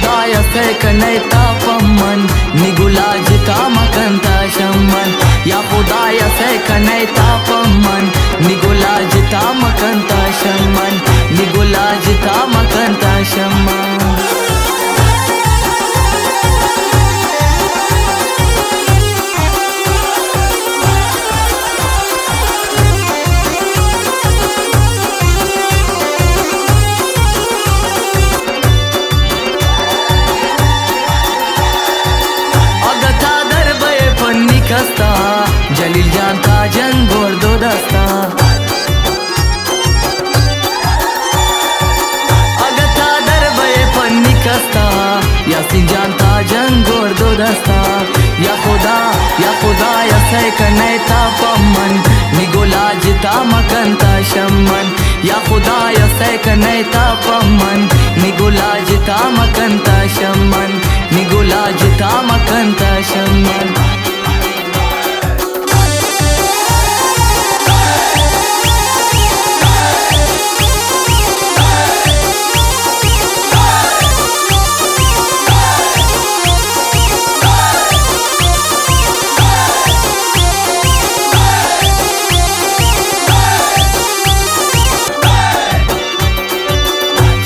خدایا سہ کنئے تا پمن، نی گلا جتا مکن تا شمن۔ یا خدایا سہ کنئے تا پمن، نی گلا جتا مکن تا شمن، نی گلا جتا مکن تا شمن۔ اگہ تا در بئے پنی کستا، جلیل جان تا جنگ گور دو دستا۔ اگہ تا در بئے پنی کستا، یاسین جان تا جنگ گور دو دستا۔ یا خدا، یا خدایا سہ کنئے تا پمن، نی گلا جتا مکن تا شمن۔ یا خدایا سہ کنئے تا پمن، نی گلا جتا مکن تا شمن، نی گلا جتا مکن تا شمن۔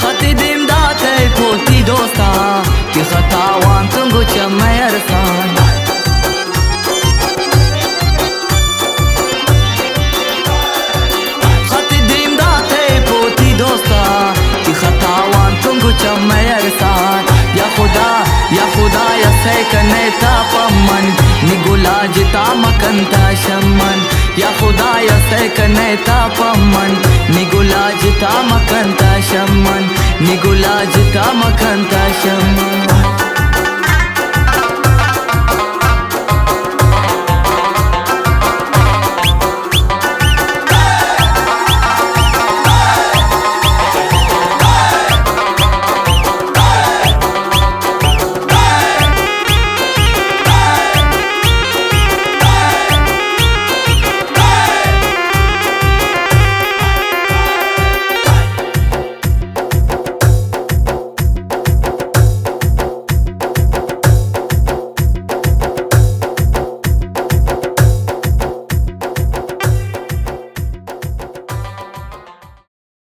خطی دیم داتئے پہ وتی دوستاں، تئی خطا وانتوں گوں چمئے ارساں۔ خطی دیم داتئے پہ وتی دوستاں، تئی خطا وانتوں گوں چمئے ارساں۔ یا خدا، یا خدایا سہ کنئے تا پمن، نی گلا جتا مکن تا شمن۔ یا خدایا سہ کنئے تا پمن، نی گلا جتا مکن تا شمن، نی گلا جتا مکن تا شمن۔